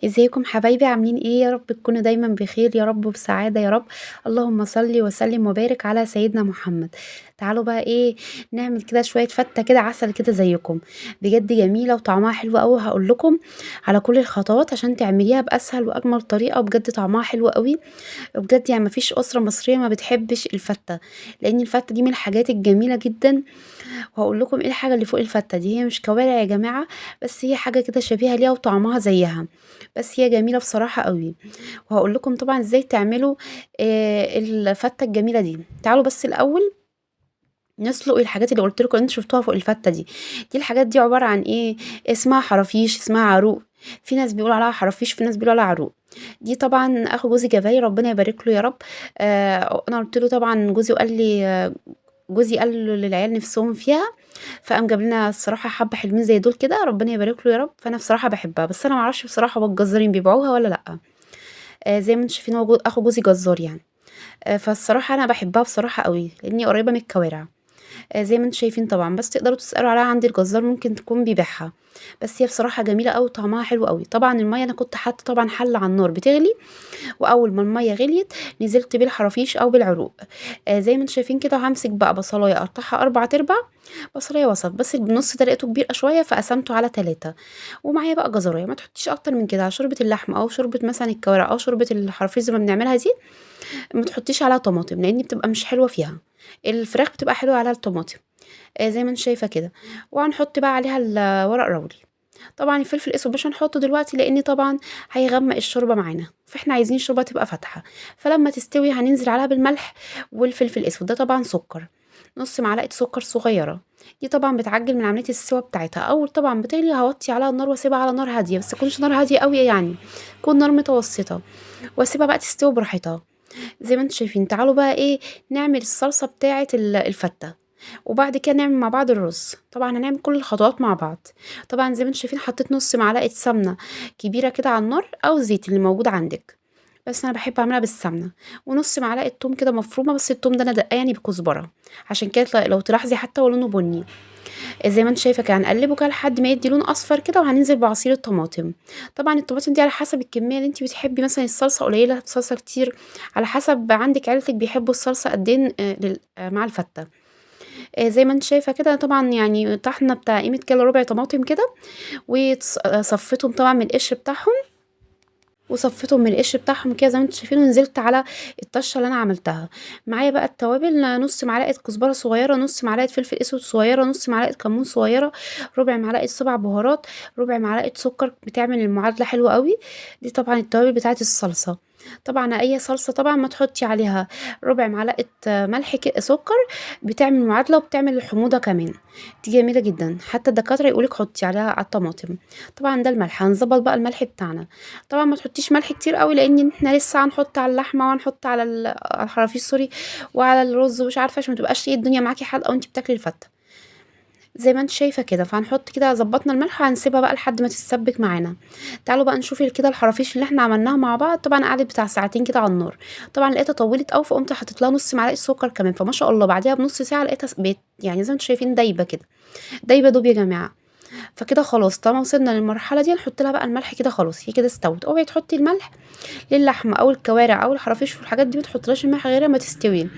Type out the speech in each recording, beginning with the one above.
ازيكم حبايبي؟ عاملين ايه؟ يا رب تكونوا دايما بخير يا رب وبسعادة يا رب. اللهم صل وسلم وبارك على سيدنا محمد. تعالوا بقى ايه نعمل كده شوية فتة كده عسل كده زيكم، بجد جميلة وطعمها حلو قوي. هقول لكم على كل الخطوات عشان تعمليها باسهل واجمل طريقة، بجد طعمها حلو قوي وبجد مفيش اسرة مصرية ما بتحبش الفتة، لان الفتة دي من الحاجات الجميلة جدا. وهقول لكم ايه الحاجة اللي فوق الفتة دي، هي مش كوارع يا جماعة، بس هي حاجة كده شبيهة ليها وطعمها زيها، بس هي جميلة بصراحة قوي. وهقول لكم طبعا ازاي تعملوا الفتة الجميلة دي. تعالوا بس الاول نسلق الحاجات اللي قلت لكم انتوا شفتوها فوق الفتة دي. دي الحاجات دي عبارة عن ايه؟ اسمها حرافيش، اسمها عروق، في ناس بيقولوا عليها حرافيش، في ناس بيقولوا عليها عروق. دي طبعا اخو جوزي جابها لي، ربنا يبارك له يا رب. انا قلت له طبعا جوزي وقال لي، جوزي قال له للعيال نفسهم فيها، فقام جاب لنا الصراحة حبه حلوين زي دول كده، ربنا يبارك له يا رب. فانا بصراحة بحبها، بس انا ما اعرفش بصراحة هو الجزارين بيبيعوها ولا لا. زي ما انتم شايفين هو اخو جوزي جزار. فالصراحه انا بحبها بصراحة قوي لاني قريبه من الكوارع. زي ما انتم شايفين طبعا، بس تقدروا تسالوا عليها عند الجزار، ممكن تكون بيبيعها. بس هي بصراحة جميلة قوي وطعمها حلو قوي. طبعا المية انا كنت حاطه طبعا حله على النار بتغلي، واول ما المية غليت نزلت بالحرافيش او بالعروق. زي ما انتم شايفين كده. وهمسك بقى بصلايه اقطعها 4 ارباع، بصلايه وسط، بس النص ده لقيته كبير شوية فقسمته على 3. ومعايا بقى جزرايه، ما تحطيش اكتر من كده على شوربة اللحمة او شوربة مثلا الكوارع او شوربة الحرافيش زي ما بنعملها دي. ما تحطيش عليها طماطم لان بتبقى مش حلوة فيها، الفراخ بتبقى حلوة عليها الطماطم. زي ما انت شايفه كده. وهنحط بقى عليها الورق راولي. طبعا الفلفل الاسود مش هنحطه دلوقتي لان طبعا هيغمق الشوربة معانا، فاحنا عايزين الشوربة تبقى فاتحة. فلما تستوي هننزل عليها بالملح والفلفل الاسود. ده طبعا سكر، نص معلقه سكر صغيرة، دي طبعا بتعجل من عملية السوا بتاعتها. اول طبعا بتغلي هوطي عليها النار واسيبها على نار هادية، بس تكونش نار هادية قوي يعني، تكون نار متوسطه، واسيبها بقى تستوي براحتها زي ما انتم شايفين. تعالوا بقى ايه نعمل الصلصه بتاعه الفته، وبعد كده نعمل مع بعض الرز. طبعا هنعمل كل الخطوات مع بعض. طبعا زي ما انتم شايفين حطيت نص معلقه سمنه كبيرة كده على النار او زيت اللي موجود عندك، بس انا بحب اعملها بالسمنه. ونص معلقه توم كده مفرومه، بس التوم ده انا دقاه بكزبره، عشان كده لو تلاحظي حتى هو لونه بني زي ما انت شايفه كده. هنقلبه كده لحد ما يدي لون اصفر كده، وهننزل بعصير الطماطم. طبعا الطماطم دي على حسب الكمية اللي انت بتحبي، مثلا الصلصه قليله، الصلصه كتير، على حسب عندك عيلتك بيحبوا الصلصه قد ايه، مع الفته. زي ما انت شايفه كده. طبعا طحنه بتاع قيمة كده ربع طماطم كده، وصفيتهم طبعا من القشر بتاعهم، وصفيتهم من القشر بتاعهم كده زي ما انتم شايفين. ونزلت على الطشه اللي انا عملتها. معايا بقى التوابل، نص معلقه كزبره صغيرة، نص معلقه فلفل اسود صغيرة، نص معلقه كمون صغيرة، ربع معلقه 7 بهارات، ربع معلقه سكر، بتعمل المعادلة حلوة قوي. دي طبعا التوابل بتاعه الصلصه. طبعا اي صلصه طبعا ما تحطي عليها ربع معلقه ملح سكر، بتعمل معادلة وبتعمل الحموضة كمان، دي جميلة جدا. حتى الدكاترة يقولك حطي عليها على الطماطم. طبعا ده الملح، هنظبط بقى الملح بتاعنا. طبعا ما تحطيش ملح كتير قوي لان احنا لسه هنحط على اللحمة وهنحط على الحرافيش سوري وعلى الرز ومش عارفه، عشان ما تبقاش ايه الدنيا معاكي حادقه وانتي بتاكلي الفته زي ما انت شايفه كده. فهنحط كده، ظبطنا الملح، وهنسيبها بقى لحد ما تتسبك معانا. تعالوا بقى نشوف كده الحرافيش اللي احنا عملناها مع بعض. طبعا قعدت بتاع ساعتين كده على النار. طبعا لقيتها طولت قوي، فقمت حطيت لها نص معلقه سكر كمان، فما شاء الله بعديها بنص ساعة لقيتها بقت زي ما انتم شايفين دايبه كده، دايبه دوب يا جماعة. فكده خلاص طالما وصلنا للمرحلة دي نحط لها بقى الملح كده، خلاص هي كده استوت. اوعي تحطي الملح للحمه او الكوارع او الحرافيش والحاجات دي، ما تحطلهاش الملح غير ما تستوي،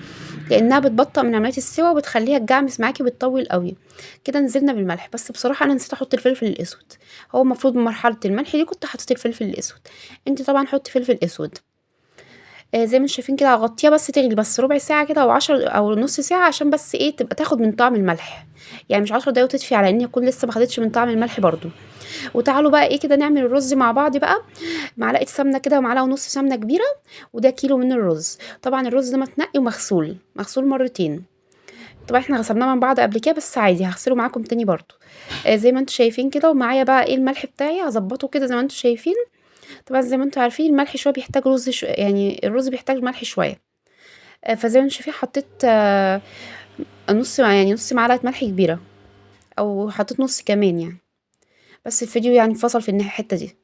لانها بتبطئ من عملية السوا وبتخليها تجعمس معاكي وبتطول قوي. كده نزلنا بالملح، بس بصراحة انا نسيت احط الفلفل الاسود. هو المفروض مرحلة الملح دي كنت حطيت الفلفل الاسود، انت طبعا حطي فلفل اسود. زي ما انتم شايفين كده هغطيها بس تغلي بس ربع ساعة كده او 10 او نص ساعة، عشان بس ايه تبقى تاخد من طعم الملح، يعني مش 10 دقايق وتطفي على ان يكون لسه ما خدتش من طعم الملح برضو. وتعالوا بقى ايه كده نعمل الرز مع بعض بقى. معلقه سمنه كده ومعلقة ونص سمنه كبيرة، وده كيلو من الرز. طبعا الرز ده متنقي ومغسول، مغسول مرتين. طبعا احنا غسلناه من بعض قبل كده، بس عادي هغسله معاكم تاني برضو. زي ما انتم شايفين كده. ومعايا بقى ايه الملح بتاعي هظبطه كده زي ما انتم شايفين. طبعا زي ما انتم عارفين الملح شوية بيحتاج رز يعني الرز بيحتاج ملح شوية. فزي ما انتم شايفين حطيت، نص معلقه ملح كبيرة، او حطيت نص كمان يعني، بس الفيديو فصل في الحتة دي.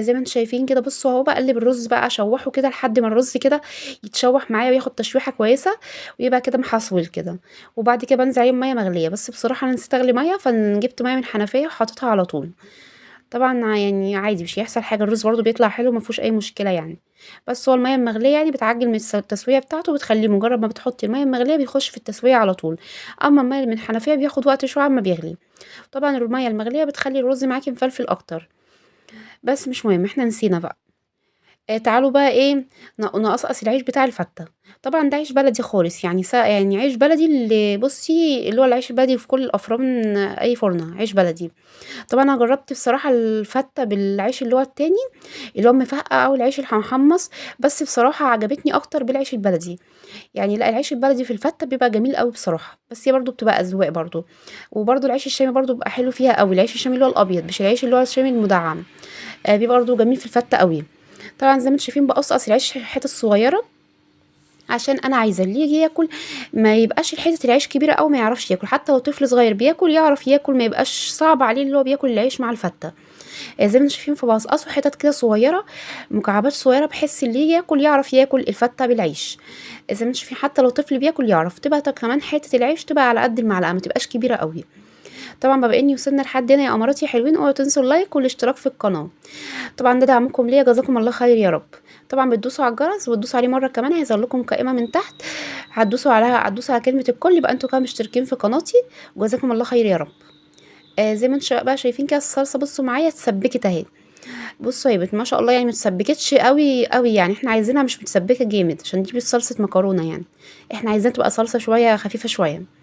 زي ما انتم شايفين كده. بصوا اهو بقلب الرز بقى، اشوحه كده لحد ما الرز كده يتشوح معايا وياخد تشويحه كويسة ويبقى كده محصول كده. وبعد كده بنزل عليه بميه مغليه، بس بصراحة انا نسيت اغلي مية، فجبت مية من الحنفية وحطيتها على طول. طبعا يعني عادي مش هيحصل حاجة، الرز برضو بيطلع حلو ما فيهوش اي مشكلة يعني. بس هو المية المغليه يعني بتعجل من التسوية بتاعته، وبتخليه مجرد ما بتحطي المية المغليه بيخش في التسوية على طول. اما المية اللي من الحنفية بياخد وقت شوية عما بيغلي. طبعا المية المغليه بتخلي الرز معاكي مفلفل اكتر، بس مش مهم احنا نسينا بقى. تعالوا بقى ايه نقصقص العيش بتاع الفته. طبعا ده عيش بلدي خالص، يعني يعني عيش بلدي اللي بصي اللي هو العيش البلدي في كل الافران، اي فرن عيش بلدي. طبعا انا جربت بصراحة الفته بالعيش اللي هو التاني اللي هو مفقع او العيش المحمص، بس بصراحة عجبتني اكتر بالعيش البلدي. يعني لا العيش البلدي في الفته بيبقى جميل قوي بصراحة، بس هي برضو بتبقى اذواق برضو. وبرضو العيش الشامي برضو بيبقى حلو فيها قوي، العيش الشامي اللي هو الابيض مش العيش اللي هو الشامي المدعم، بيبقى برضو جميل في الفته قوي. طبعا زي ما انتم شايفين بقصقص العيش حتت صغيرة، عشان انا عايزه اللي يجي ياكل ما يبقاش حتة العيش كبيرة قوي ما يعرفش ياكل، حتى لو طفل صغير بياكل يعرف ياكل، ما يبقاش صعب عليه اللي هو بياكل العيش مع الفته. زي ما انتم شايفين فبقصقصه حتت كده صغيرة، مكعبات صغيرة، بحيث اللي يجي ياكل يعرف ياكل الفته بالعيش. زي ما انتم شايفين حتى لو طفل بياكل يعرف، تبقى كمان حتة العيش تبقى على قد المعلقة ما تبقاش كبيرة قوي. طبعا بما اني وصلنا لحد هنا يا قمراتي حلوين، اوعوا تنسوا اللايك والاشتراك في القناة، طبعا ده دعمكم ليا، جزاكم الله خير يا رب. طبعا بتدوسوا على الجرس وتدوسوا عليه مرة كمان، هيظهر لكم قائمة من تحت، هتدوسوا على كلمة الكل، يبقى انتوا كده مشتركين في قناتي، وجزاكم الله خير يا رب. زي ما انتوا بقى شايفين كده الصلصه بصوا معايا اتسبكت اهي، بصوا يا بنت ما شاء الله، يعني ما اتسبكتش قوي قوي، يعني احنا عايزينها مش متسبكه جامد عشان دي مش صلصه مكرونه، يعني احنا عايزينها تبقى صلصه شوية خفيفة شوية.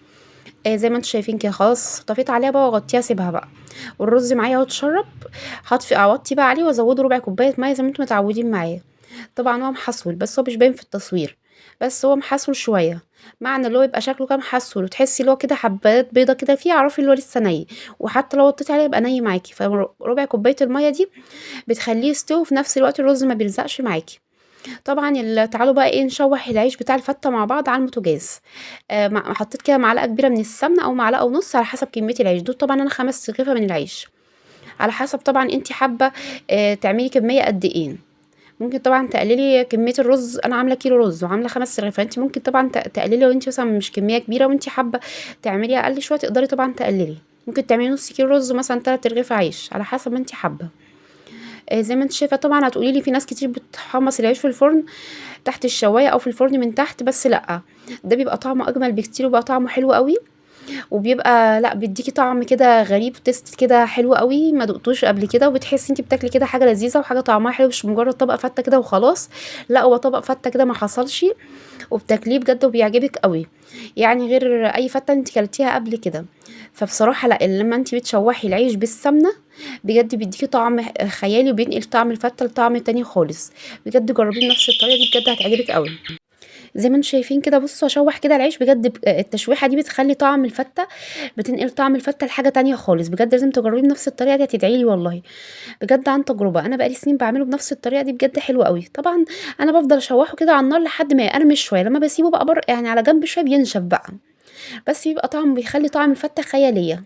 زي ما انتوا شايفين كده خلاص طفيت عليها بقى واغطيها، سيبها بقى. والرز معايا اهو اتشرب، اوطي بقى عليه وازوده ربع كوباية مية زي ما انتوا متعودين معايا. طبعا هو محصول بس هو مش باين في التصوير، بس هو محصول شوية، معنى اللي هو يبقى شكله كده محصول وتحسي اللي هو كده حبات بيضة كده فيه، اعرفي اللي هو لسه ني، وحتى لو وطيتي عليه يبقى ني معاكي. فربع كوباية المية دي بتخليه يستوي، وفي نفس الوقت الرز ما بيلزقش معاكي. طبعا تعالوا بقى ايه نشوح العيش بتاع الفته مع بعض على البوتاجاز. حطيت كده معلقه كبيرة من السمنة او معلقه ونص على حسب كمية العيش. دول طبعا انا 5 رغيفه من العيش، على حسب طبعا انت حابة، تعملي كمية قد ايه. ممكن طبعا تقللي كمية الرز، انا عامله كيلو رز وعامله 5 رغيف، فانت ممكن طبعا تقللي لو انت مثلا مش كمية كبيرة وانت حابة تعملي اقل شوية تقدري طبعا تقللي. ممكن تعملي نص كيلو رز مثلا 3 رغيف عيش على حسب ما انت حابة. زي ما انت شايفه طبعا هتقولي لي في ناس كتير بتحمص العيش في الفرن تحت الشوايه او في الفرن من تحت، بس لا، ده بيبقى طعمه اجمل بكتير وبيبقى طعمه حلو قوي، وبيبقى لا بيديكي طعم كده غريب، تيست كده حلو قوي ما دقتوش قبل كده، وبتحسي انت بتاكلي كده حاجة لذيذة وحاجه طعمها حلو، مش مجرد طبق فته كده وخلاص، لا هو طبق فته كده ما حصلش وبتاكليه بجد وبيعجبك قوي، يعني غير اي فته انت كلتيها قبل كده. فبصراحة لا، لما انت بتشوحي العيش بالسمنه بجد بيديكي طعم خيالي، وبينقل طعم الفته لطعم تاني خالص. بجد جربيه بنفس الطريقة دي بجد هتعجبك قوي. زي ما انتم شايفين كده بصوا اشوح كده العيش بجد، التشويحه دي بتخلي طعم الفته، بتنقل طعم الفته لحاجة تانية خالص. بجد لازم تجربيه بنفس الطريقة دي، هتدعي لي والله بجد عن تجربه، انا بقالي سنين بعمله بنفس الطريقة دي بجد حلو قوي. طبعا انا بفضل اشوحه كده على النار لحد ما يقرمش شوية، لما بسيبه بقى بر يعني على جنب شوية بينشف بقى، بس بيبقى طعم، بيخلي طعم الفته خيالية.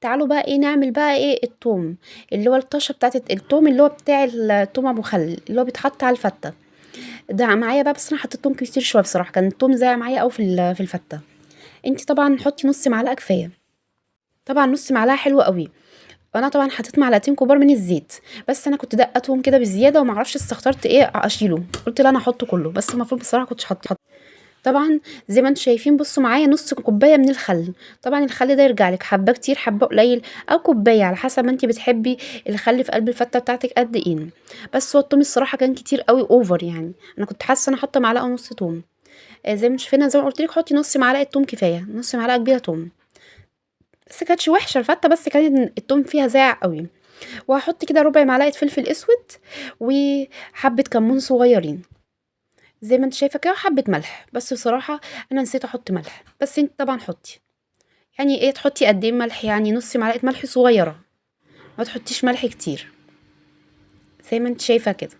تعالوا بقى ايه نعمل بقى ايه التوم اللي هو الطشه بتاعت التوم اللي هو بتاع التوم ابو خل اللي هو بيتحط على الفته ده معايا بقى، بس انا حطيت توم كتير شوية بصراحة، كان التوم زي معايا قوي في الفته. انت طبعا حطي نص معلقه كفاية، طبعا نص معلقه حلوة قوي. انا طبعا حطيت معلقتين كبار من الزيت، بس انا كنت دقه توم كده بزيادة وما اعرفش استخسرت ايه اشيله، قلت لا انا هحطه كله، بس المفروض بصراحة كنتش حاطه. طبعا زي ما انتم شايفين بصوا معايا نص كوباية من الخل، طبعا الخل ده يرجع لك حبه كتير حبه قليل او كوباية على حسب ما انت بتحبي الخل في قلب الفته بتاعتك قد ايه. بس هو التوم الصراحة كان كتير قوي over، يعني انا كنت حاسه انا حاطه معلقه ونص توم. زي ما انتم شايفين زي ما قلت لك حطي نص معلقه توم كفاية، نص معلقه كبيرة توم، بس كانتش وحشة الفته، بس كان التوم فيها زاع قوي. وهحط كده ربع معلقه فلفل اسود وحبه كمون صغيرين زي ما انت شايفه كده، وحبه ملح، بس بصراحة انا نسيت احط ملح، بس انت طبعا حطي يعني ايه تحطي قد ايه ملح، يعني نص معلقه ملح صغيرة، ما تحطيش ملح كتير زي ما انت شايفه كده.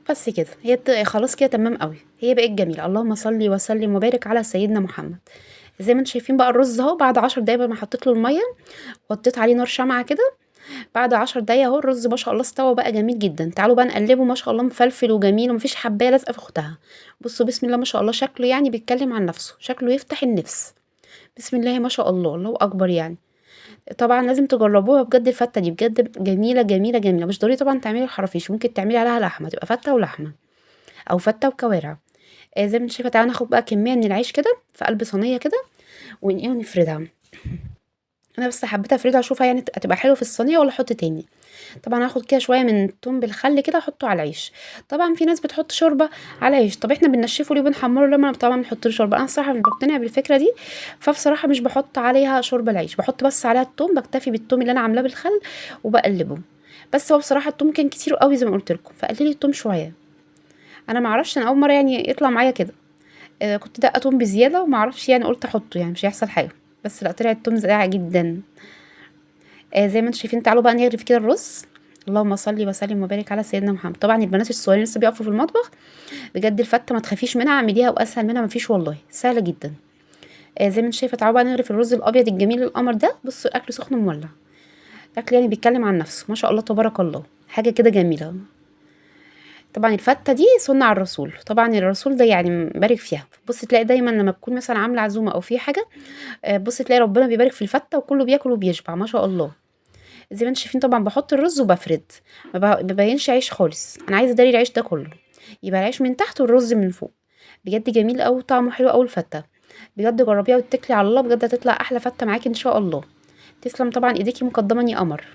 بس كده هي خلاص كده تمام قوي، هي بقت جميلة. اللهم صل وسلم وبارك على سيدنا محمد. زي ما انتم شايفين بقى الرز اهو بعد 10 دقايق ما حطيت له المية وطيت عليه نار شمعة كده، بعد 10 دقايق اهو الرز ما شاء الله استوى بقى جميل جدا. تعالوا بقى نقلبه، ما شاء الله مفلفل وجميل ومفيش حبايه لازقه في اختها. بصوا بسم الله ما شاء الله شكله يعني بيتكلم عن نفسه، شكله يفتح النفس، بسم الله ما شاء الله، الله اكبر يعني. طبعا لازم تجربوها بجد، الفته دي بجد جميلة جميلة جميلة. مش ضروري طبعا تعملي الحرافيش، ممكن تعملي عليها لحمه، تبقى فته ولحمه او فته وكوارع. زي ما انت شايفه. تعالى ناخد بقى كمية من العيش كده في قلب صينية كده ونقيه ونفردها. انا بس حبيت افردها اشوفها يعني هتبقى حلوة في الصينية ولا احط تاني. طبعا هاخد كده شوية من التوم بالخل كده احطه على العيش. طبعا في ناس بتحط شوربة على العيش، طب احنا بننشفه ليه وبنحمره لما طبعا بنحط له شوربة؟ انا الصراحة مش بقتنع بالفكرة دي، فبصراحة مش بحط عليها شوربة العيش، بحط بس عليها التوم، بكتفي بالتوم اللي انا عاملاه بالخل وبقلبه. بس هو بصراحة التوم كان كتير قوي زي ما قلت لكم، فقللي التوم شوية. انا ما اعرفش، انا اول مرة يعني يطلع معايا كده، كنت دقه توم بزيادة وما اعرفش يعني، قلت احطه يعني مش هيحصل حاجة، بس لا طلع التوم زائع جدا. زي ما انتم شايفين. تعالوا بقى نغرف كده الرز. اللهم صل وسلم وبارك على سيدنا محمد. طبعا البنات الصغيرين لسه بيقفوا في المطبخ، بجد الفته ما تخافيش منها، اعمليها واسهل منها مفيش والله، سهلة جدا. زي ما انت شايفه. تعالوا بقى نغرف الرز الابيض الجميل القمر ده. بصوا الاكل سخن ومولع، الاكل يعني بيتكلم عن نفسه، ما شاء الله تبارك الله، حاجة كده جميلة. طبعا الفته دي سنة على الرسول، طبعا الرسول ده يعني مبارك فيها. بصي تلاقي دايما لما تكون مثلا عامله عزومة او في حاجة، بصي تلاقي ربنا بيبارك في الفته وكله بياكل وبيشبع ما شاء الله. زي ما انتم شايفين طبعا بحط الرز وبفرد، ما ببينش عيش خالص، انا عايزه اداري العيش ده كله، يبقى العيش من تحت والرز من فوق. بجد جميل قوي، طعمه حلو قوي الفته، بجد جربيها واتكلي على الله، بجد هتطلع احلى فته معاكي ان شاء الله. تسلم طبعا ايديكي مقدما يا قمر.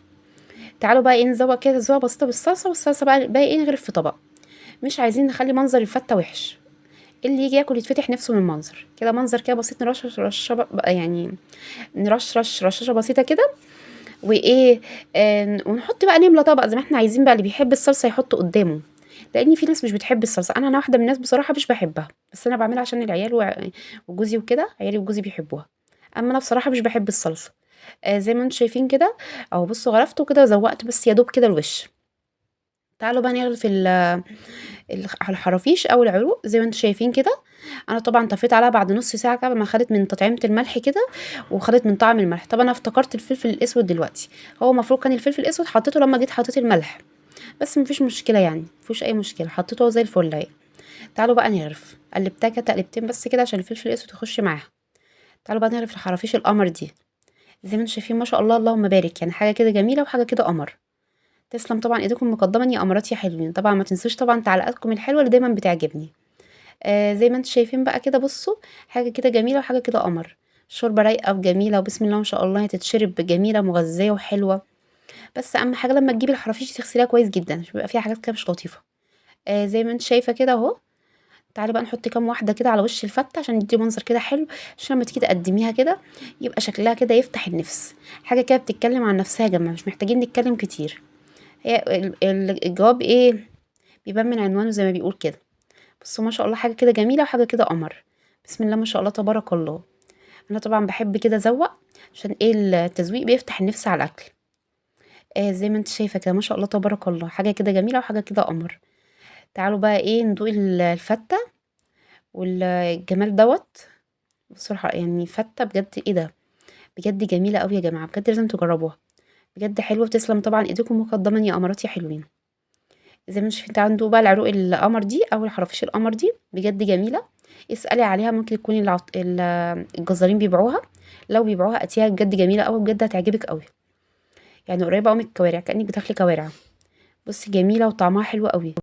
تعالوا بقى ايه نزوق كده تزويقه بسيطة بالصلصه، والصلصه بقى ايه نغرف في طبق، مش عايزين نخلي منظر الفته وحش، اللي يجي ياكل يتفتح نفسه من المنظر كده. منظر كده بسيط، نرشش رشه بقى يعني، نرشرش رشاشه بسيطة كده، وايه، ونحط بقى نملى طبق زي ما احنا عايزين بقى. اللي بيحب الصلصه يحط قدامه، لان في ناس مش بتحب الصلصه. انا واحدة من الناس بصراحة مش بحبها، بس انا بعملها عشان العيال وجوزي وكده، عيالي وجوزي بيحبوها، اما انا بصراحة مش بحب الصلصه. زي ما انتم شايفين كده اهو. بصوا غرفته كده وزوقت بس يا دوب كده الوش. تعالوا بقى نغرف الحرافيش او العروق زي ما انتم شايفين كده. انا طبعا طفيت عليها بعد نص ساعة كده، ما خدت من تطعيمه الملح كده وخدت من طعم الملح. طبعا انا افتكرت الفلفل الاسود دلوقتي، هو المفروض كان الفلفل الاسود حطيته لما جيت حطيت الملح، بس مفيش مشكلة يعني، مفيش اي مشكلة، حطيته زي الفل اهي. تعالوا بقى نغرف، قلبتها كده تقلبتين بس كده عشان الفلفل الاسود يخش معاها. تعالوا بقى نغرف الحرافيش القمر دي زي ما انتم شايفين ما شاء الله اللهم بارك، يعني حاجة كده جميلة وحاجه كده قمر. تسلم طبعا ايديكم مقدما يا قمرات يا حلوين. طبعا ما تنسوش طبعا تعليقاتكم الحلوة اللي دايما بتعجبني. زي ما انتم شايفين بقى كده، بصوا حاجة كده جميلة وحاجه كده قمر. الشوربة رايقة وجميلة وبسم الله ما شاء الله، هي تتشرب جميلة مغذيه وحلوه. بس اهم حاجة لما تجيبي الحرافيش تغسليها كويس جدا عشان بيبقى فيها حاجات كده مش لطيفة. زي ما انت شايفه كده اهو. تعالي بقى نحط كام واحدة كده على وش الفته عشان يدي منظر كده حلو، عشان لما تيجي تقدميها كده يبقى شكلها كده يفتح النفس. حاجة كده بتتكلم عن نفسها يا جماعة، مش محتاجين نتكلم كتير. هي الجواب ايه بيبان من عنوانه زي ما بيقول كده. بصوا ما شاء الله حاجة كده جميلة وحاجه كده قمر، بسم الله ما شاء الله تبارك الله. انا طبعا بحب كده ازوق عشان ايه التزويق بيفتح النفس على الاكل. زي ما انت شايفه كده ما شاء الله تبارك الله، حاجة كده جميلة وحاجه كده قمر. تعالوا بقى ايه ندوق الفته والجمال دوت. بصوا يعني فته بجد ايه ده، بجد جميلة قوي يا جماعة، بجد لازم تجربوها، بجد حلوة. تسلم طبعا ايديكم مقدما يا قمرات يا حلوين. زي ما انتم شايفين تعالوا ندوق بقى العروق القمر دي او الحرافيش القمر دي، بجد جميلة. اسالي عليها، ممكن يكون الجزارين بيبيعوها، لو بيبيعوها اتيها، بجد جميلة قوي، بجد هتعجبك قوي، يعني قريبه قوي من الكوارع، كانك بتاكلي كوارع. بصي جميلة وطعمها حلو قوي.